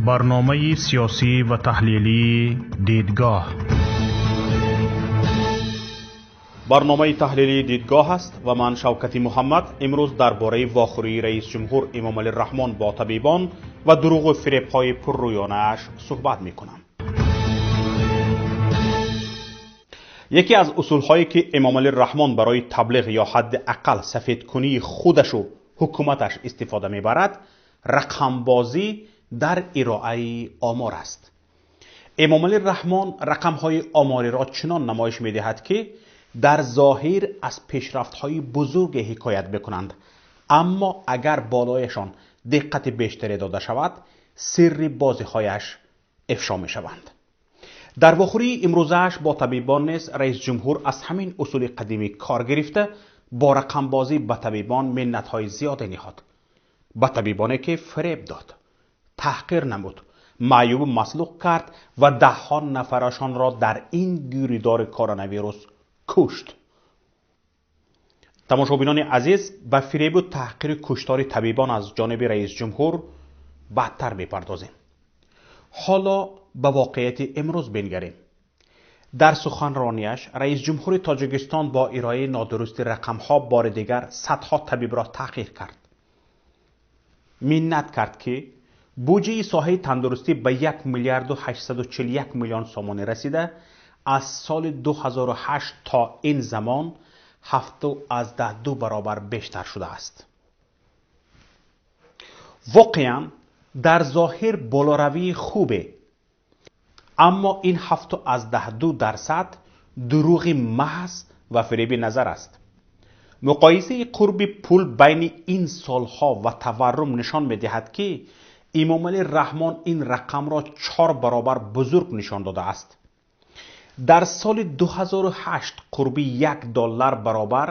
Барномаи сиёсӣ ва таҳлилии Дидгоҳ. Барномаи таҳлилии Дидгоҳ аст ва ман Шавкати Муҳаммад имрӯз дар бораи вохӯрии раисҷумҳур Эмомалӣ Раҳмон бо табибон ва дурӯғу фиребҳои пуррӯёнааш суҳбат мекунам. Яке аз усулҳое ки Эмомалӣ Раҳмон барои таблиғ ё ҳадди ақал сафедкунии худашу ҳукуматаш истифода мебарад, рақамбозӣ дар ироаи омор аст. Эмомалӣ Раҳмон рақамҳои омориро чунон намоиш медиҳад, ки дар зоҳир аз пешрафтҳои бузурге ҳикоят мекунанд, аммо агар болояшон диққати бештаре дода шавад, сирри бозиҳояш ифшо мешаванд. Дар вохӯрии имрӯзааш бо табибон низ раисҷумҳур аз ҳамин усули қадимӣ кор гирифта, бо рақамбозӣ ба табибон миннатҳои зиёде ниҳод. Ба табибоне ки фиреб дод, таҳқир намуд, маъюбу маслуқ кард ва даҳҳо нафарашонро дар ин гиридори коронавирус кушт. Тамошобинони азиз, ба фиребу таҳқири куштори табибон аз ҷониби раисҷумҳур баъдтар мепардозем. Ҳоло ба воқеияти имрӯз бингарем. Дар суханронияш раисҷумҳури Тоҷикистон бо ироаи нодурусти рақамҳо бори дигар садҳо табибро таҳқир кард. Миннат кард, ки буҷаи соҳаи тандурустӣ ба 1 миллиарду 841 миллион сомонӣ расида, аз соли 2008 то ин замон 7,2 баробар бештар шудааст. Воқеан дар зоҳир болоравии хубе, аммо ин 7,2% дурӯғи маҳз ва фиреби назар аст. Муқоисаи қурби пул байни ин солҳо ва таваррум нишон медиҳад, ки Эмомалӣ Раҳмон ин рақамро 4 баробар бузург нишон додааст. Дар соли 2008 қурби 1 доллар баробар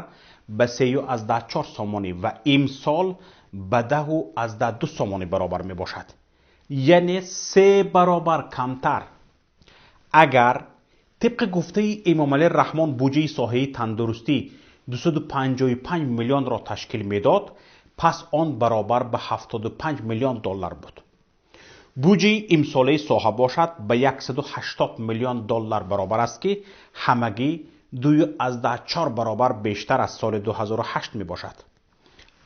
ба 3,4 сомонӣ ва имсол ба 10,2 сомонӣ баробар мебошад, яъне 3 баробар камтар. Агар тибқи гуфтаи Эмомалӣ Раҳмон буҷаи соҳаи тандурустӣ 255 миллионро ташкил медод, пас он баробар ба 75 миллион доллар буд. Буҷаи имсолаи соҳа бошад ба 180 миллион доллар баробар аст, ки ҳамагӣ 2,4 баробар бештар аз соли 2008 мебошад.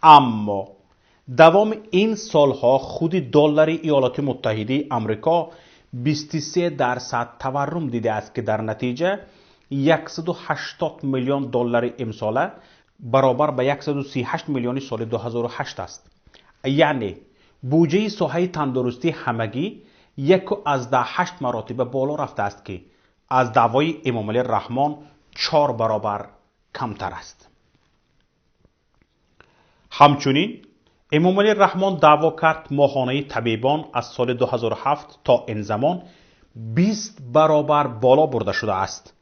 Аммо давоми ин солҳо худи доллари Иёлоти Муттаҳидаи Амрико 23% таваррум дидааст, ки дар натиҷа 180 миллион доллари имсола баробар ба 138 миллиони соли 2008 аст. Яъне буҷаи соҳаи тандурустӣ ҳамагӣ 1,8 маротиба боло рафтааст, ки аз даъвои Эмомалӣ Раҳмон 4 баробар камтар аст. Ҳамчунин Эмомалӣ Раҳмон даъво кард, моҳонаи табибон аз соли 2007 то ин замон 20 баробар боло бурда шудааст.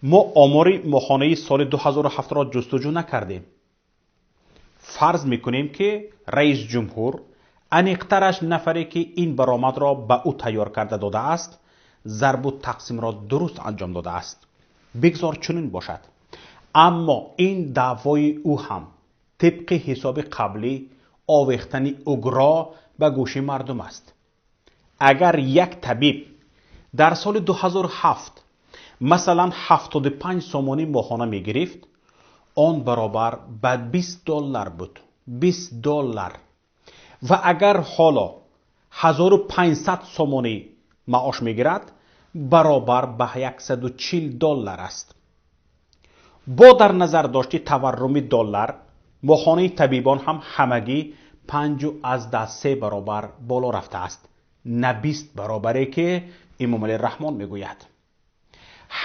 Мо омори моҳонаи соли 2007-ро ҷустуҷӯ накардем. Фарз мекунем, ки раисҷумҳур, аниқтараш нафаре, ки ин баромадро ба ӯ тайёр карда додааст, зарбу тақсимро дуруст анҷом додааст. Бигзор чунин бошад. Аммо ин даъвои ӯ ҳам тибқи ҳисоби қаблӣ овехтани угро ба гӯши мардум аст. Агар як табиб дар соли 2007 масалан 75 сомонӣ моҳона мегирифт, он баробар ба 20 доллар буд. 20 доллар. Ва агар ҳоло 1500 сомонӣ маош мегирад, баробар ба 140 доллар аст. Бо дар назар дошти таварруми доллар, моҳонаи табибон ҳам ҳамагӣ 5,3 баробар боло рафтааст, на 20 баробаре, ки Эмомалӣ Раҳмон мегӯяд.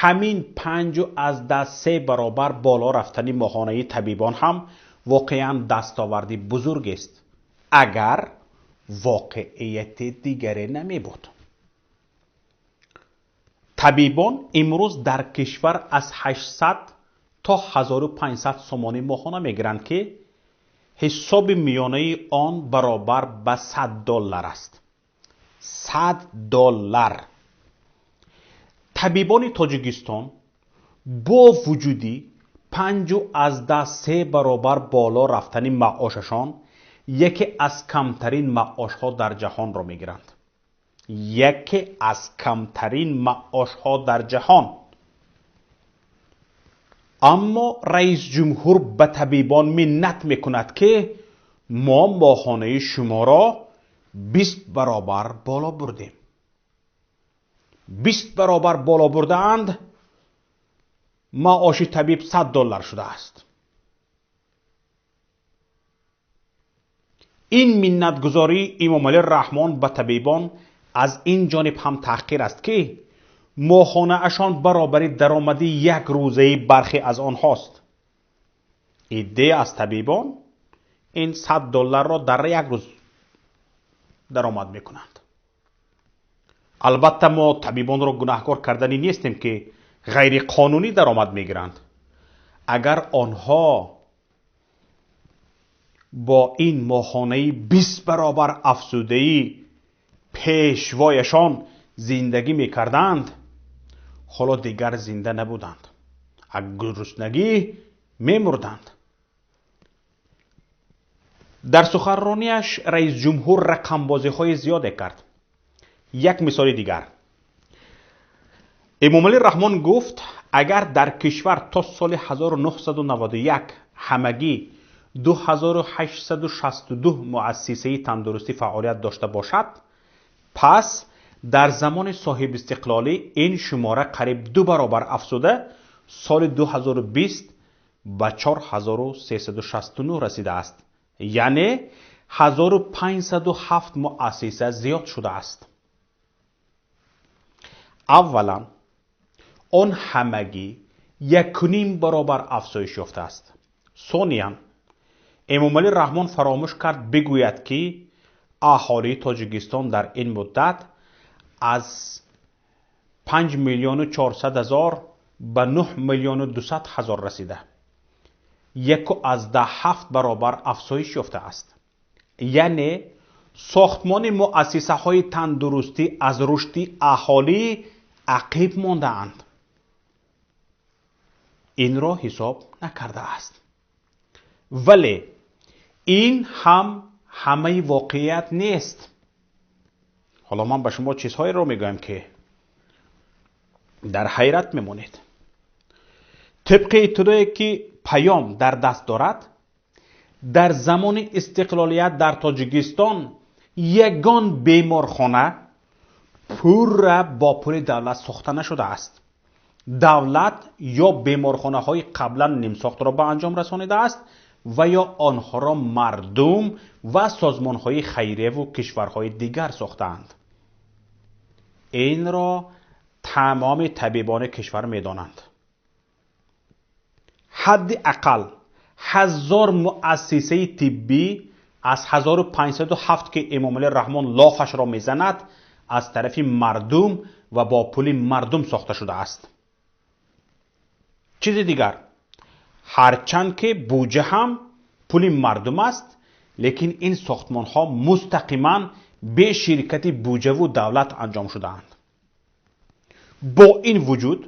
Ҳамин 5,3 баробар боло рафтани моҳонаи табибон ҳам воқеан дастоварди бузургест, агар воқеияти дигаре намебуд. Табибон имрӯз дар кишвар аз 800 то 1500 сомонӣ моҳона мегиранд, ки ҳисоби миёнаи он баробар ба 100 доллар аст. 100 доллар. Табибони Тоҷикистон бо вуҷуди 5,3 баробар боло рафтани маошашон яке аз камтарин маошҳо дар ҷаҳонро мегиранд. Яке аз камтарин маошҳо дар ҷаҳон. Аммо раис ҷумҳур ба табибон миннат мекунад, ки мо моҳонаи шуморо 20 баробар боло бурдем. 20 баробар боло бурдаанд, маоши табиб $100 шудааст. Ин миннатгузории Эмомалӣ Раҳмон ба табибон аз ин ҷониб ҳам таҳқир аст, ки моҳонаашон баробари даромади як рӯзаи бархе аз онҳост. Идея аз табибон ин $100 дар як рӯз даромад мекунанд. Албатта мо табибонро гунаҳкор карданӣ нестем, ки ғайриқонунӣ даромад мегиранд. Агар онҳо бо ин моҳонаи 20 баробар афзудаи пешвояшон зиндагӣ мекарданд, ҳоло дигар зинда набуданд, аз гуруснагӣ мемурданд. Дар суханронияш раис ҷумҳур рақамбозиҳои зиёде кард. Як мисоли дигар. Эмомалӣ Раҳмон гуфт, агар дар кишвар то соли 1991 ҳамагӣ 2862 муассисаи тандурустӣ фаъолият дошта бошад, пас дар замони соҳибистиқлолӣ ин шумора қариб 2 баробар афзуда соли 2020 ба 4369 расидааст. Яъне 1507 муассиса зиёд шудааст. Аввалан, он ҳамагӣ 1.5 баробар афзоиш ёфтааст. Сониян, Эмомалӣ Раҳмон фаромӯш кард бигӯяд, ки аҳолии Тоҷикистон дар ин муддат аз 5 миллиону 400 ҳазор ба 9 миллиону 200 ҳазор расида, 1.7 баробар афзоиш ёфтааст. Яъне сохтмони муассисаҳои тандурустӣ аз рушди аҳолӣ ақиб мондаанд. Инро ҳисоб накардааст. Вале ин ҳам ҳамаи воқеият нест. Ҳоло ман ба шумо чизҳоеро мегӯям, ки дар ҳайрат мемонед. Тибқи иттилое, ки Паём дар даст дорад, дар замони истиқлолият дар Тоҷикистон ягон беморхона пурра бо пули давлат сохта нашудааст. Давлат ё беморхонаҳои қаблан нимсохтро ба анҷом расонидааст ва ё онҳоро мардум ва созмонҳои хайрияву кишварҳои дигар сохтаанд. Инро тамоми табибони кишвар медонанд. Ҳадди ақал 1000 муассисаи тиббӣ аз 1507, ки Эмомалӣ Раҳмон лофашро мезанад, аз тарафи мардум ва бо пули мардум сохта шудааст. Чизи дигар, ҳарчанд ки буҷа ҳам пули мардум аст, лекин ин сохтмонҳо мустақиман бе ширкати буҷаву давлат анҷом шудаанд. Бо ин вуҷуд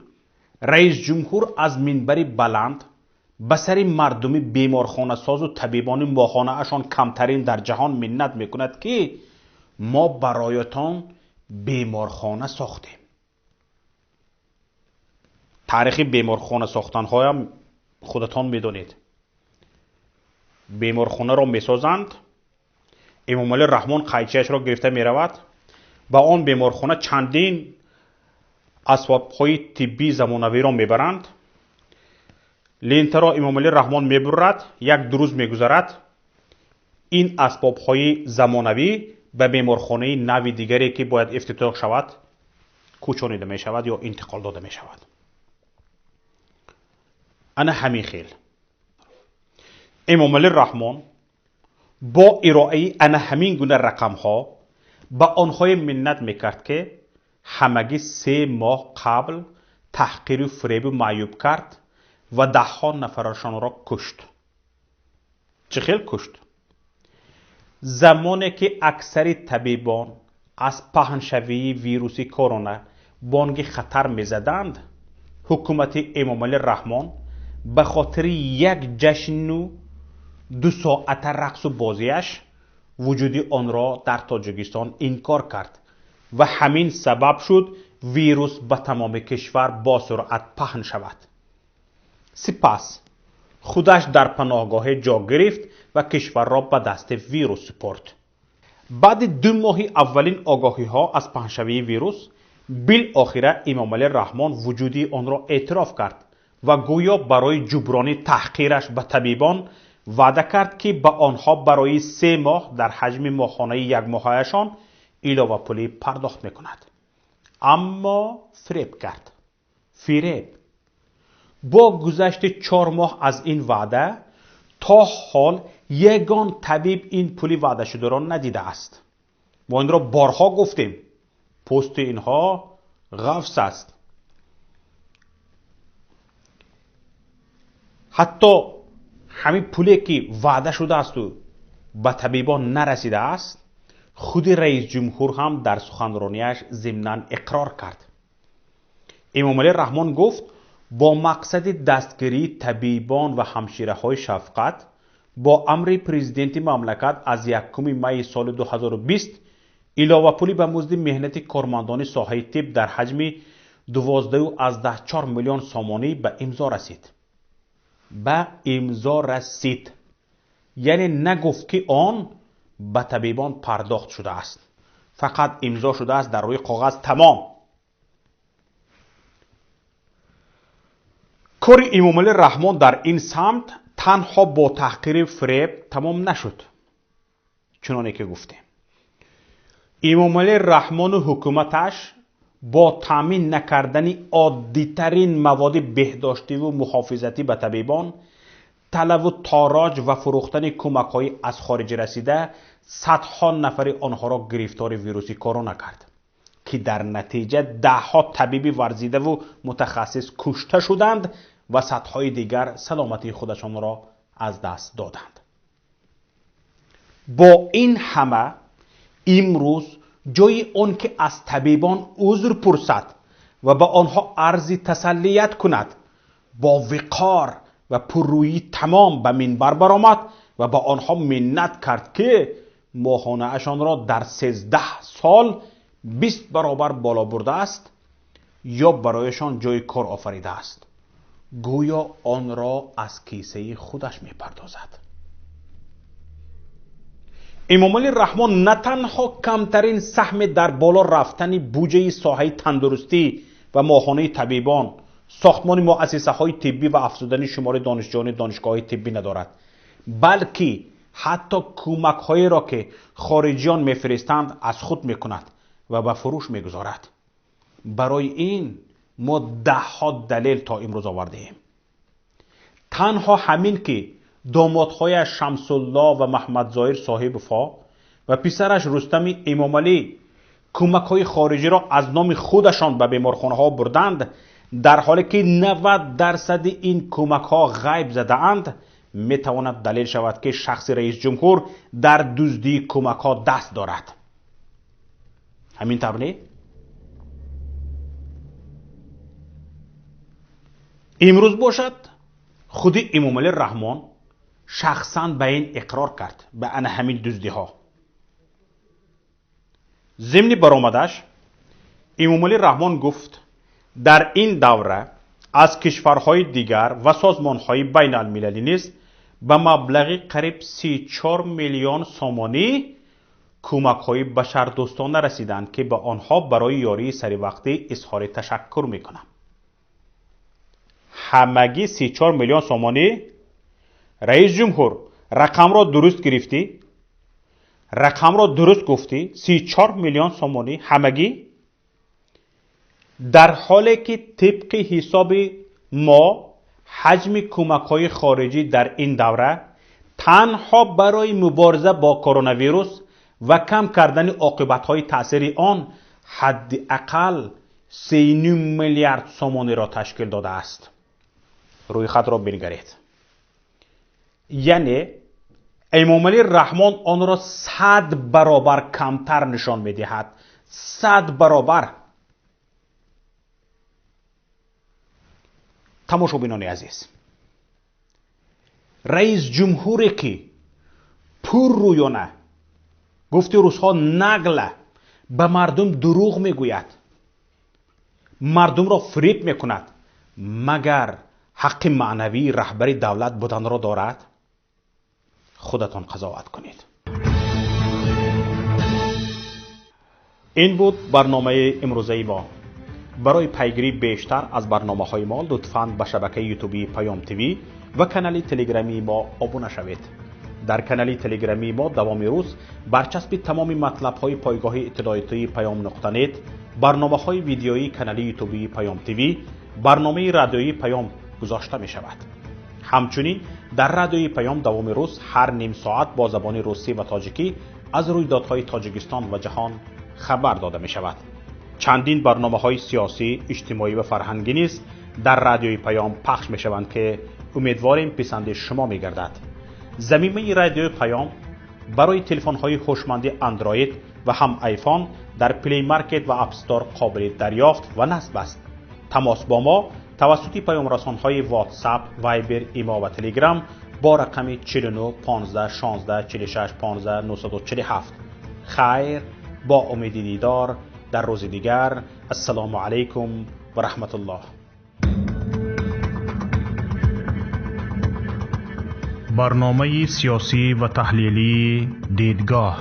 раис ҷумҳур аз минбари баланд ба сари мардуми беморхонасозу табибони моҳонаашон камтарин дар ҷаҳон миннат мекунад, ки мо бароятон беморхона сохтем. Таърихи беморхона сохтанҳоям худатон медонед. Беморхонаро месозанд, Эмомалӣ Раҳмон қайчиашро гирифта меравад, ба он беморхона чандин асбобҳои тиббии замонавиро мебаранд, лентаро Эмомалӣ Раҳмон мебурад, як-ду рӯз мегузарад, ин асбобҳои замонавӣ ба беморхонаи нави дигаре, ки бояд ифтитоҳ шавад, кӯчонида мешавад ё интиқол дода мешавад. Ана ҳамин хел Эмомалӣ Раҳмон бо ироаи ана ҳамин гуна рақамҳо ба онҳое миннат мекард, ки ҳамагӣ 3 моҳ қабл таҳқиру фиребу маъюб кард ва даҳҳо нафарашонро кушт. Чӣ хел кушт? Замоне ки аксари табибон аз паҳншавии вируси корона бонги хатар мезаданд, ҳукумати Эмомалӣ Раҳмон ба хотири як ҷашну 2 соата рақсу бозиаш вуҷуди онро дар Тоҷикистон инкор кард. ва ҳамин сабаб шуд вирус ба тамоми кишвар бо суръат паҳн шавад. Сипас худаш дар паноҳгоҳе ҷо гирифт ва кишварро ба дасти вирус супорд. Баъди 2 моҳи аввалин огоҳиҳо аз паҳншавии вирус, билохира Эмомалӣ Раҳмон вуҷуди онро эътироф кард ва гӯё барои ҷуброни таҳқираш ба табибон ваъда кард, ки ба онҳо барои 3 моҳ дар ҳаҷми моҳонаи якмоҳаяшон иловапулӣ пардохт мекунад. Аммо фиреб кард. Фиреб. Бо гузашти 4 моҳ аз ин ваъда то ҳол ягон табиб ин пули ваъдашударо надидааст. Мо инро борҳо гуфтем. Пӯсти инҳо ғафс аст. Ҳатто ҳамин пуле ки ваъда шудаасту ба табибон нарасидааст, худи раис ҷумҳур ҳам дар суханронияш зимнан иқрор кард. Эмомалӣ Раҳмон гуфт, бо мақсади дастгирии табибон ва ҳамшираҳои шафқат бо амри президенти мамлакат аз 1 майи соли 2020 иловапулӣ ба музди меҳнати кормандони соҳаи тиб дар ҳаҷми 12,4 миллион сомонӣ ба имзо расид. Ба имзо расид. Яъне нагуфт, ки он ба табибон пардохт шудааст. Фақат имзо шудааст дар рӯи коғаз, тамом. Кори Эмомалӣ Раҳмон дар ин самт танҳо бо таҳқири фиреб тамом нашуд. Чуноне ки гуфтем, Эмомалӣ Раҳмону ҳукуматаш бо таъмин накардани оддитарин маводи беҳдоштиву муҳофизатӣ ба табибон, талаву тороҷ ва фурӯхтани кӯмакҳои аз хориҷ расида садҳо нафари онҳоро гирифтори вируси корона кард, ки дар натиҷа даҳҳо табиби варзидаву мутахассис кушта шуданд ва садҳои дигар саломатии худашонро аз даст доданд. Бо ин ҳама имрӯз ҷои он ки аз табибон узр пурсад ва ба онҳо арзи тасаллият кунад, бо виқор ва пуррӯйӣ тамом ба минбар баромад ва ба онҳо миннат кард, ки моҳонаашонро дар 13 сол 20 баробар боло бурдааст ё барояшон ҷои кор офаридааст. Гӯё онро аз кисаи худаш мепардозад. Эмомалӣ Раҳмон на танҳо камтарин саҳме дар боло рафтани буҷаи соҳаи тандурустӣ ва моҳонаи табибон, сохтмони муассисаҳои тиббӣ ва афзудани шумори донишҷӯёни донишгоҳҳои тиббӣ надорад, балки ҳатто кӯмакҳоеро ки хориҷиён мефиристанд аз худ мекунад ва ба фурӯш мегузорад. Барои ин мо даҳҳо далел то имрӯз овардаем. Танҳо ҳамин ки домодҳояш Шамсулло ва Маҳмадзоир Соҳибовҳо ва писараш Рустами Эмомалӣ кӯмакҳои хориҷиро аз номи худашон ба беморхонаҳо бурданд, дар ҳоле ки 90% ин кӯмакҳо ғайб задаанд, метавонад далел шавад, ки шахси раис ҷумҳур дар дуздии кӯмакҳо даст дорад. Ҳамин тавр не? Имрӯз бошад, худи Эмомалӣ Раҳмон шахсан ба ин иқрор кард, ба ана ҳамин дуздиҳо. Зимни баромадаш Эмомалӣ Раҳмон гуфт, дар ин давра аз кишварҳои дигар ва созмонҳои байналмилалӣ низ ба маблағи қариб 34 миллион сомонӣ кӯмакҳои башардӯстона расиданд, ки ба онҳо барои ёрии саривақтӣ изҳори ташаккур мекунам. Ҳамагӣ 34 миллион сомонӣ? Раис ҷумҳур, рақамро дуруст гирифтӣ? Рақамро дуруст гуфтӣ? 34 миллион сомонӣ ҳамагӣ? Дар ҳоле ки тибқи ҳисоби мо ҳаҷми кӯмакҳои хориҷӣ дар ин давра танҳо барои мубориза бо коронавирус ва кам кардани оқибатҳои таъсири он ҳадди ақал 3,5 миллиард сомониро ташкил додааст. Рӯйхатро бингаред. Яъне Эмомалӣ Раҳмон онро 100 баробар камтар нишон медиҳад. 100 баробар. Тамошобинони азиз, раис ҷумҳуре ки пуррӯёна, гуфти русҳо нагла, ба мардум дурӯғ мегӯяд, мардумро фиреб мекунад, магар ҳаққи маънавии раҳбари давлат буданро дорад? Худатон қазоват кунед. Ин буд барномаи имрӯзаи мо. Барои пайгирии бештар аз барномаҳои мо лутфан ба шабакаи ютубии Паём ТВ ва канали телеграмии мо обуна шавед. Дар канали телеграмии мо давоми рӯз барчаспи тамоми матлабҳои пойгоҳи иттилоотии Паём нуқта нет, барномаҳои видеоии канали ютубии Паём ТВ, барномаи радиоии Паём гузошта мешавад. Ҳамчунин дар радиои Паём давоми рӯз ҳар ним соат бо забони русӣ ва тоҷикӣ аз рӯйдодҳои Тоҷикистон ва ҷаҳон хабар дода мешавад. Чандин барномаҳои сиёсӣ, иҷтимоӣ ва фарҳангӣ низ дар радиои Паём пахш мешаванд, ки умедворем писанди шумо мегардад. Замимаи радиои Паём барои телефонҳои ҳушманди Андроид ва ҳам Айфон дар Play Market ва App Store қобили дарёфт ва насб аст. Тамос бо мо тавассути паёмрасонҳои WhatsApp, Viber, Имо ва Telegram бо рақами 49 15 16 46 15 947. Хайр, бо умеди дидор дар рӯзи дигар. Ассалому алайкум ва раҳматуллоҳ. Барномаи сиёсӣ ва таҳлилии Дидгоҳ.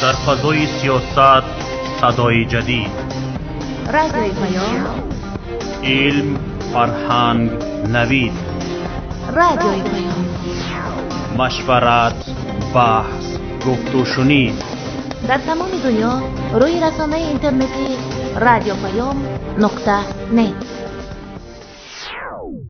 Дар фазои сиёсат садои ҷадид. Радиои Паём. Илм, фарҳанг, навид. Радиои Паём. Машварат, баҳс, гуфтушунид. Дар тамоми дунё рӯи расонаи интернетии радиопаём нуқта нет.